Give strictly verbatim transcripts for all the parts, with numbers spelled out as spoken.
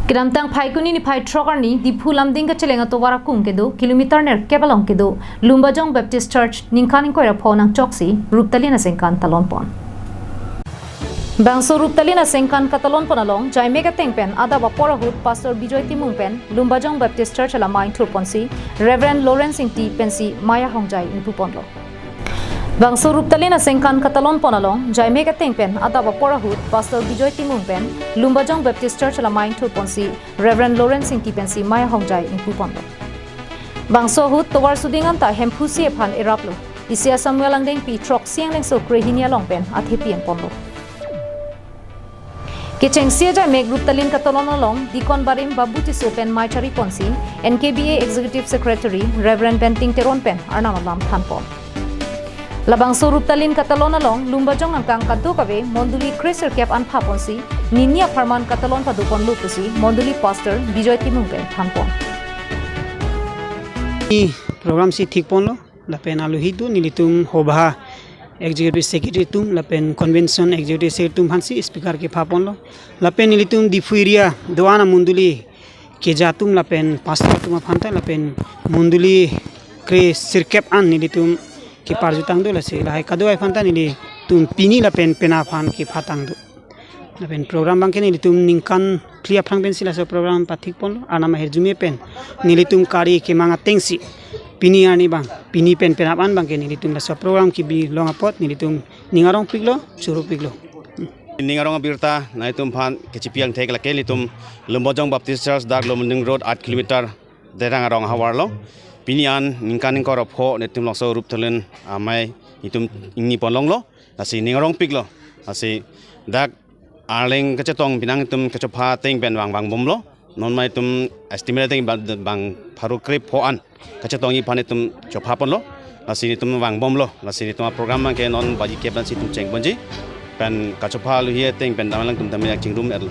Kedamtang Phaikuni niphai throk arni Diphu Lumding kacheleng atovar akung kedo kilometer nerkep along kedo Lumbajong Baptist Church ningkan ingkoi ra pho nangchoksi Ruptalin asengkan talonpon. Bangso Ruptalin asengkan katalonpon along jaimek ateng pen adap apor ahut Pastor Bijoy Timung pen Lumbajong Baptist Church alamai thurponsi Reverend Lawrence Ingti pensi maya hongjai ingpuponlo. Bangso Ruptalin asengkan katalonpon along jaimek ateng pen adap apor ahut Pastor Bijoy Timung pen Lumbajong Baptist Church alamai thurponsi Reverend Lawrence Ingti pensi maya hongjai ingpuponlo. Bangso ahut tovar suding anta Hemphu C aphan eraplo. Isi a-Samuel angdengpi throksi anglengso krehini along pen athepi enponlo. Kechengsi ajaimek Ruptalin katalon along Deacon Barim Babu Tisso pen mei chariponsi N K B A Executive Secretary Reverend Benting Teron pen arnam alam thanpon. Labangso Ruptalin katalon along Lumbajong angkang kadokave mondoli kre sirkep an phaponsi nini apharman katalon padoponlo pusi mondoli Pastor Bijoy Timung pen thanpon. Program si thikponlo, lapen aluhi do nelitum hobha Executive Secretary atum lapen Convention Executive Secretary atum aphansi speaker kephaponlo. Lapen nelitum Diphu area do-an amondoli keja atum lapen pastor atum aphanta lapen mondoli kre sirkep an nelitum keparjutang do, lasi lahai kadokave aphanta nelitum pini lapen penap aphan kephatang do. Lapen program abangke nelitum ningkan phli aphrang pensi laso program pathikponlo, arnam ahirjume pen nelitum kari kemang atengsi pini arni abang, pini pen penap an abangke nelitum laso program kebi long apot nelitum ning arongpiklo, churupiklo. Ning arong abirta nanglitum aphan kechipi angthek lake nelitum Lumbajong Baptist Church, dak Lumding Road, eight kilometer Derang arong ahavar lo. Pini an ningkan ingkoi ra pho nelitum laso Ruptalin amei nelitum ingniponlonglo. Lasi ning arongpiklo. Lasi dak arleng kachetong penang nelitum kachopha ateng pen vang vangbomlo. Non mai nelitum estimate ateng bang, bang pharo kre pho an kachetongji aphan nelitum chophaponlo. Lasi nelitum vangbomlo. Lasi nelitum a-program abangke non baji kep ansi nelitum chengponji. Pen kachopha aluhi ateng pen damlang atum tame chingrum erlo.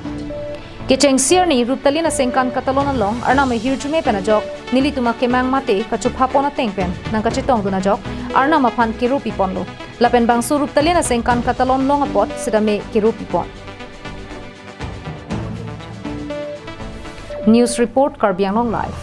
Kechengsi arni Ruptalin asengkan katalon along arnam ahirjume pen ajok nelitum akemang mate kachophapon ateng pen nangkachetongdun ajok arnam aphan keropiponlo. Lapen bangso Ruptalin asengkan katalon long apot sitame keropipon. News report, Karbi Anglong Live.